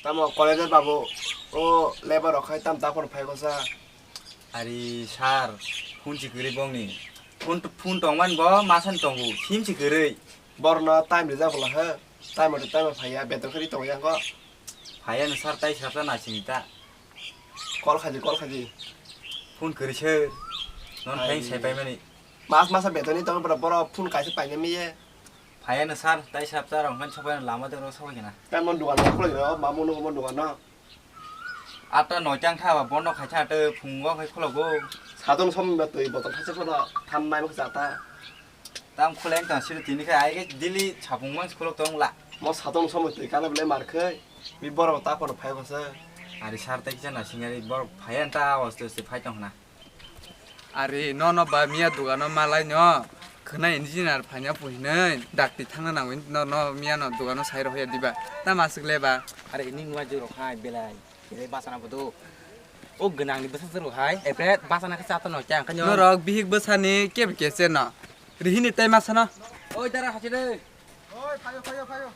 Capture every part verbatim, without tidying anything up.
Tamo college o babu, o lebar rok khai tam ta phone phai gosa. Ari sir, phone si kwrwi bongni. Phone, phone tongmani bo masani tongo, sim si kwrwi. Borno time rijak bwla he, time to time phaiya, betor khe ri tongo yang kho. Phaiya no sir, tai sir ta naising ta. Call khaji, call khaji. Phone kwrwi sir, non phai Ai. Sai paimani. Mas masa betoni tongo bwla borok phone kaisa paina miye. Phaiya no sir, tai sir ta rong khan sopai lama de rong sopai kena. Tamo dugan khulai ro, mamu no mo dugan no. Ata noitang tha ba bondo khai tha te phungo khai khologo. Sadon som ba twi botol thaisa kholo than nai mak jata. Tam khulai tang sir tini khai ai ge daily sapung mang khulok tong la. Mo sadon som twi kana bele mar khai. Bi borok ta kono phai basa. Ari sir ta kisa na singari borok phai an ta awas to se phai tong na. Ari no no ba miya dugano malai no khwnai engineer phanya puhinai dakti thangna nangwi no no miya no dugano sai rohya diba ta masuk le ba. Are ini nua jero khai belai. Belai basana bodo. O gwnang ni bwsa jero hai. Epre basana khe chata no kya khanyo. Norok bihik bwsani kebe kese no. Rihini tai masano. Oi dara hachi de. Oi phayo phayo phayo.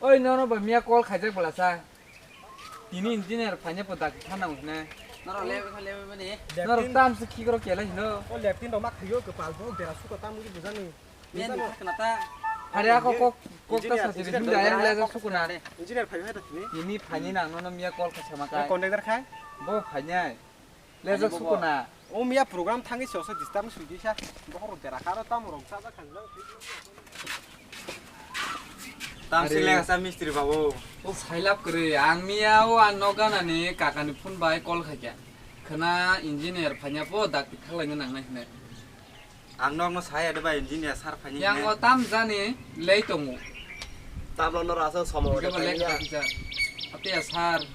Oi no no ba miya call khaijak bwla sa. Tini engineer phanya po dakti thana hwnwi. Norok lebe kha lebe mani. Norok tam se khikro kela hino. O leptin rok ma khayo kwpal bo bera suko tam wngwi bujani. Meni khna ta. Hari ako kok kok ta engineer, sa tini engineer himda yang leja sukuna. Engineer phai hai ta tini. Tini phani nang no miya call kha sama kai. Contractor khai? Bo phanyai. Leja sukuna. O miya program thangwi se oso disturb sui disa. Bohor bera kharo tam rok sa ja khan. Tamsik Are. Lekha sa mistri babu. O sailap kwrwi, ang miya o ang nok ganani kakani phone bai call khaikha. Khwna engineer phanya po dakti khaklaina nangnai hwnwi. Ang nokno saya de bai engineer sir phanya Yang hwnwi. O tam jani lei tongo. Tamno no rasa somo Hingke de bo lei phanya. Kisa. Apiya sir,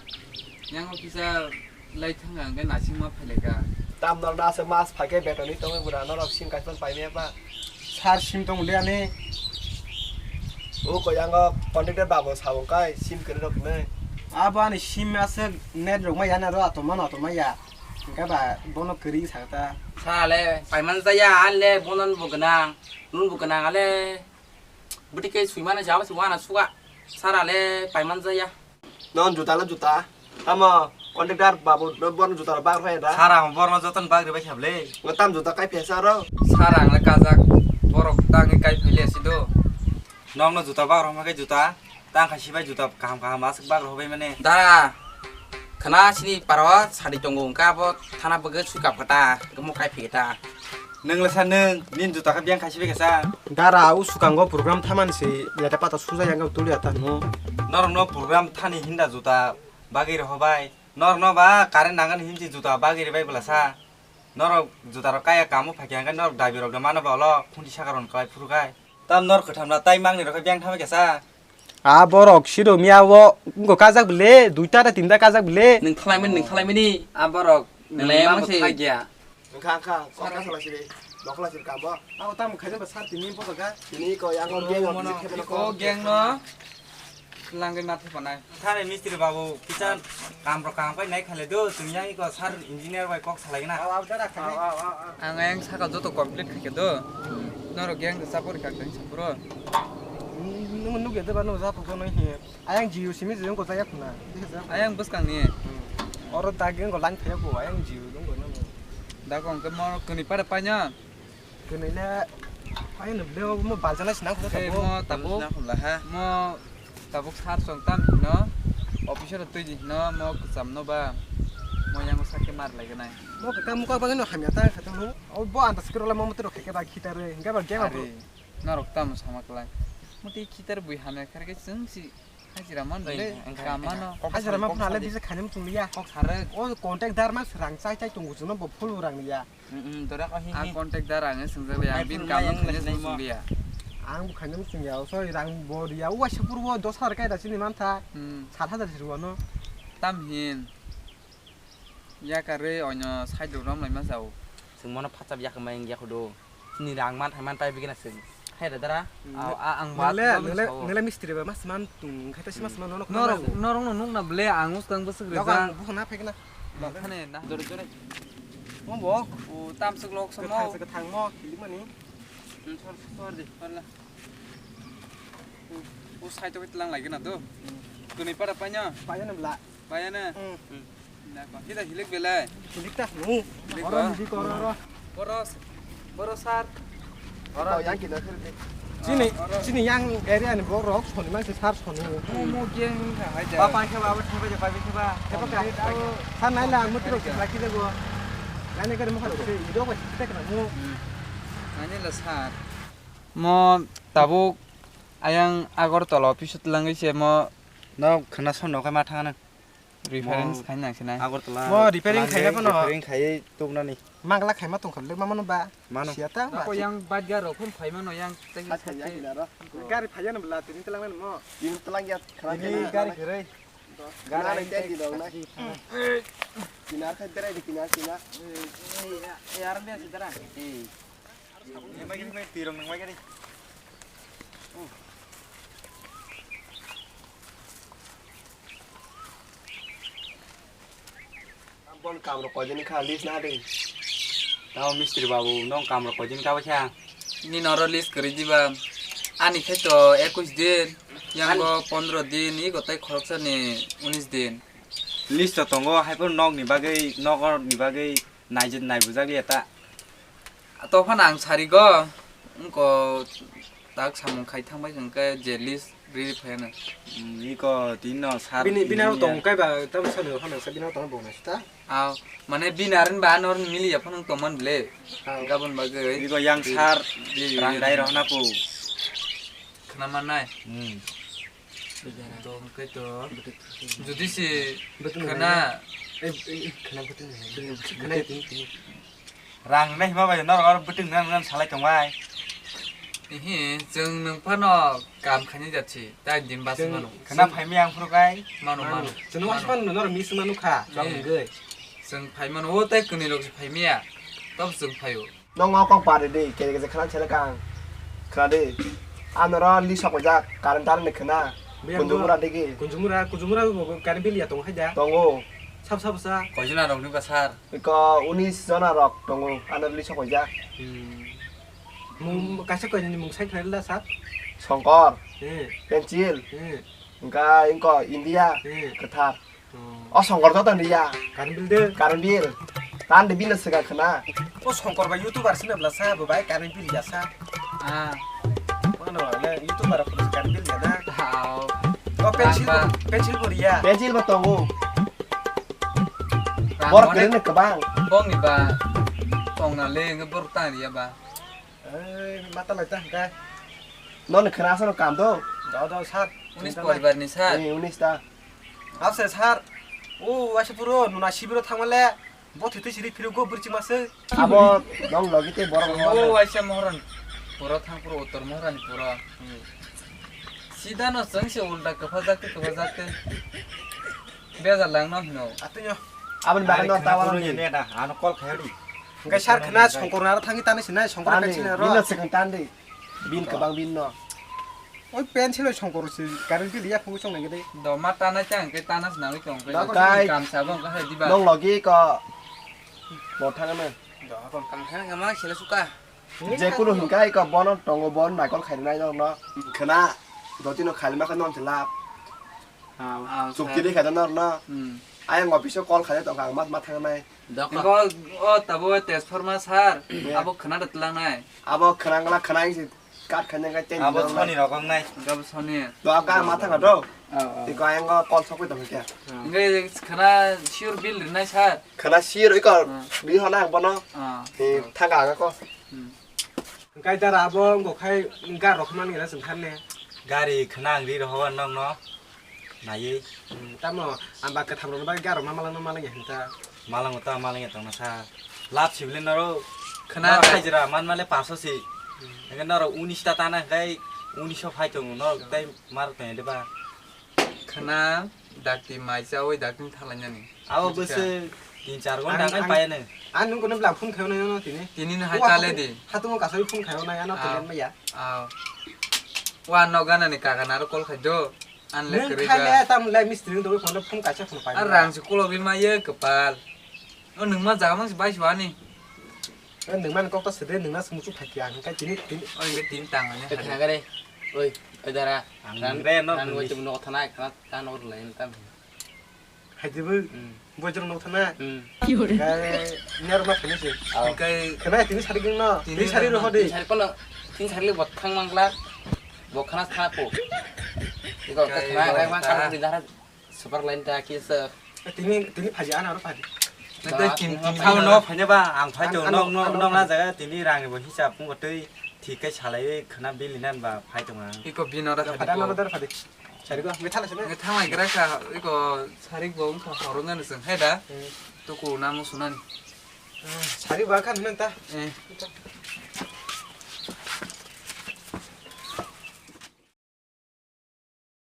yang o kisa Lai thang ang khe naising ma phai lai kha. Tam dol da se mas phai khe betoni tongwi bwra norok sim kaisa pai maya ba. Sir sim tong le ani. O koi ang o contractor babu sabo kai sim kwrwi rok ne. Abo ani sim ase net rok ma ya na ro atom ma no atom ma ya. Hingke ba bono kwrwi sa ta. Sir ale paiman jaya ale bonon bo gwnang. Nun bo gwnang ale. Bwtwi khe swimano jabo se wana suga. Sir ale paiman jaya. Non juta le juta. Tamo contractor babu no borno juta rok bag rwkha da. Sir ang borno joton bag ribai khablei. Ngo tam juta kai phesa ro. Sir ang le kajak borok tangwi kai phai le si do. Nokno juta bag rwkha khe juta. Tang kha sibai juta kaham kaham aswk bag rwbai mane. Dara. Khana sini paro sadi tongo wngkha abo thana bagwi sui kap kata. Mo kai phi ta. Nwng le sa nwng, nini juta khe biyang khaisi bai khe sa. Dara, o swkango program thamani se leta pata suja yang tuli ata no. Norok no program thani hinda juta bagwi roho bai. Norok no ba current nangan hinsi juta bagwi bai bwla sa. Norok juta rok kaya kamo phai khe norok dabi rok no mano ba ulo khunti saka rok no kwlai phuru khai. Tam nor kwtham na tai mangni rok khe biyang thamai khe sa. A borok siro miya o wngkha kajak bile, duita da tinta kajak bile. Nwng thalai mani, nwng thalai mani. A borok nwng le ma bo se thagya. Wngkha, wngkha, kokla sala siri, dokla siri kabo. Abo tamo khaina ba sar tini boto ga. Tini ko yang ko gang mono, ko gang no. Langwi ma thupanai. Thani mistri babu, kisan kam rok kam pai nai khale do, tumi yang iko sar engineer bai kok salai na. Aw, aw, dara khale. Aw, aw, aw, aw. Ang ayang saka joto complete khaikhe do. Norok yang de sapor kha kang sapro. Nung nung ya de ba no sapor ko nai he. Ayang jiu simi jiu ko jaya khuna. Ayang bwskang ni. Oro dagi ko lang thaya ko ayang jiu dong ko no. Da ko ke mo kuni pada panya. Kwnwi le, ayang no bwleo mo balchalai swnam khe tabuk. Mo tabuk. Mo tabuk sar song tam hino. Officer twi di hino mo kwcham no ba. Mo yang sakhe mar lai gwnai. Mo kwkang muka bagwi no hamya ta khatung no. O bo andas khe rwla mo motro khe khe ba khitar re. Hingke ba gema bro. Ari, norok tamo sama klai. Mo tei khitar bui hamya kharke chwng si hajira man bele. Kamano. Hajira ma phale bisa khanim chungliya. Kok sare. O contact dar ma rang chai chai tongo chwngno bo phul rang ya. Dora ko hi. Ang contact dar ang swngjak le ang bin kamno khanya swngjak ya. Ang bo khanya swngjak ya, sorry, rang bo ya, waisa purbo dos hajar kai da sini mantha. Sat hajar sirwa no. Tam hin. Ya karwi onyo side rom lai ma jao. Sing mono phacha ya kama yang ya khudo. Sini rang man thai man tai bigina sing. Hai da dara. Ang ba nele nele mistri ba mas man tung khai ta si mas man no. Norok norok no nukna ble ang us kang bwswk rejang. Bukhna phekna. Khane na. Jore jore. Mo bo. O tamsuk lok samo. Thang thang mo kilimani. Sor sor de parla. O side to lang lagi na to. Kwnwi para paino? Paino bla. Payana? Hmm. Hmm. Nako. Hida hilik belai? Hilik ta nu. Hilik oro ba? Hilik oro, oro. Boros. Boros sir. Oro yang kina khiri. Chini, oro. Chini yang area ni borok soni man se sir soni. Mo, mo geng wngkha hai da. Ba pai khe ba, ba thangbai je pai khe ba. Khe ba ka. Sir nai la, ang mutro se laki de go. Nani gari mo khalo se ido ba se tek na mo. Hmm. Nani la sir. Mo tabuk ayang Agartala office o twlangwi se mo. No khwna son no khe ma thangna. Reference mo khaina nang sinai. Agartala. Mo repairing khaina phano. Repairing khaiwi tubnani. Mangla khaima tongkha le mamano ba. Mano. Siya ta ba. Ko yang badga rok phun phaimano yang tei. Sa sa ya kina ro. Gari phaiya no bla tini telang mo. Tini telang ya khana. Ini gari khere. Gari tendi dong na. Kinar khai berai di kinar kinar. Eh, eh, eh, arang dia sedara. Eh. Bon kamrok koidini kha list na ding. Tamo mistri babu nong kamrok koidini kha baisa. Ni noro list kwrwi diba. Ani khe to ekush din, yango pondro din, ego tai khoroksa ni unis din. List to tongo, hai phano nokni bagwi, nokni bagwi. Naijak nai bujak ya ta. Tophano ang sarigo, wngko tak samung khai thangbai hwnkhe je list riri phaiano. Hmm, iko tini no sar bini, bini aro tong kai ba, tamo sani phano sa bini aro tong bo na sta. Aw, mane bini aro ba ano mili ya phano tongman ble. Aw. Gabon bagwi. Iko yang sar, rang dai rohna po. Khna manai. Hmm. To, hwnkhe to, jodi se khwna. Eh, eh, khwna bwtwng nai. Khwna tini, tini. Rang nai hima bai norok aro bwtwng nang nang salai tongbai. Ihi, chwng nwng phano kam khaini jat se, tai din bas mano. Khwna phaimaya ang phuru kai. Mano, mano. Chwng wasu phano norok miss manu kha, chwng nungwi. Chwng phaimano, o tai kwnwi rok se phaimaya. Tab chwng phaio. Nong o kok pari di, kere kere khana chele kang. Khana di. Ano ro li sok jak, karan tar ni khana. Kunjumura digi. Kunjumura, kunjumura bo karan bill ya tong hai da. Tongo. Sab sab sa. Kojina rok ni ba sar. Iko unis jona rok tongo. Ano li sok jak. Hmm. Mung kaisa koi ni mung sai khana da sar. Songkor. Eh. Pencil. Eh. Engka, engko India, hmm, kwthar. Oh. O Songkor joto ni ya. Current bill de. Current bill. Tan de bill sega khna. O Songkor bai YouTuber sini bla sa, bo bai current bill ya sa. Ah. Mano le YouTuber ko current bill ya na. Hao. O pencil, bang, bang. Pencil bo ya. Pencil bo tongo. Bang, bor bang, kene kebang. Bong ni ba. Tong na le nge bor tang ya ba. Eh, mata lai ta hwnkhe. Noni khwna asano kam do? Do, do, sir. Unis poribar ni sir. Eh, unis ta. Abse sir. O, waisa puro nuna sibiro thangmale. Bo thitwi siri phiro go birchima se. Abo nong logi te borok. O, waisa mohoran. Puro thang puro uttor mohoran puro. Hmm. Sida no chwng se ulta kwphajak te kwphajak te. Beza lang no hino. Atwino. Aboni bagwi no tawar ni. Ano call khayadi. Hwnkhe sir khwna Songkor naro thangwi tanwi sinai Songkor pencil naro. Bino swkang tandi. Bin kwbang bin no. Oi pencil oi Songkor se current bill ya phungu chongnai gede. Do ma tanai chang ke tanas nangwi tong ke. Kai. Kam sabong ka hai diba. Nong logi ko. Bo thangna. Do kon kam khana kama sila suka. Jekunu hwnkhe iko bono tongo, bono naikol khainai norno. Khwna, dotino khailima khe non se lab. Aw, aw, chukti sir. Ri khaida norno. Hmm. Ayang office o call khaida tongkha, ang mas ma thangnai. Doko. Iko o tabo transformer sir, yeah, abo khwna da tlangnai. Abo khwna ngla khwna se kat khaina khe change abo nornai. Sony rok wngnai. Abo Sony. Do aka ma thangkha do. Aw, aw. Iko ayang o call sokwi tongkha khe. Aw. Hwnkhe khwna sure bill rinai sir. Khwna sir iko, hmm, bi hona ang bono. Ah. He, thangkha ang ko. Hmm. Hwnkhe dara abo wngkok khai gar rok mani gana chwng thanne. Gari khwna ang ri rohogo nokno naiwi. Hmm, tamo ang ba kwtham rokni bagwi gar rok ma malangno malangya hinta. Malango ta malangya tongna sa. Lab sibile noro khwna norok ta- hajira man male paso si. Hmm. Hwnkhe norok unis ta tana hwnkhe unis o phai tongo norok tei marok tongya de ba. Khwna dakti mai chawi dakti thalainani. Abo bwswk tin char ghonta ang, ang, ang payano. Ang nung kono bwlam phone khayo nai no tini. Tini no hai chale di. Hatungo kasari phone khayo nai ano tini maya. Aw. Wa no gana ni kaga naro call khai do. An le kri ga. Nung khai le tam le mistri nung do phone phone kaisa phone pai. Ar rang se kulo bi ma ye kepal. O nung ma jaga mang se bai suani. Eh, nung mani kok ta sede, nung na sumuchuk thaki ang, hingkai tini, tini. Oh, hingkai tini tang ani. Tini hari. Hingkai re. Oi, oi dara. Ang ran, re no ran bini. Wajib no thana, kana tan or lain tam. Hai dibu. Hmm. Bojrong no thana. Hmm. Kai nyar ma thani se. Au. Kai kana tini sari ging no. Tini sari ro hodi. Sari kono. Tin sari le bot thang mangla. Bo khana tha po. Iko ka kai thana, kai ma ta. Ka di dara. Super line ta kisa. Tini, tini phaji ana aro phaji. Tei tin, tin thao no phanya ba, ang phai tong, ano, nok, nok, ano, nok na ano. Jaga tini rang bo hisab mo tei thik kai salai khana bili nan ba phai tong ang. Iko bino da phadi ko. Phadi ano da phadi. Sari ko, me thala sene. Me thamai gra ka, iko sari bo wngkha horo nani seng hai da. Hmm. Tuku namo sunani. Sari ba khan men ta. Eh.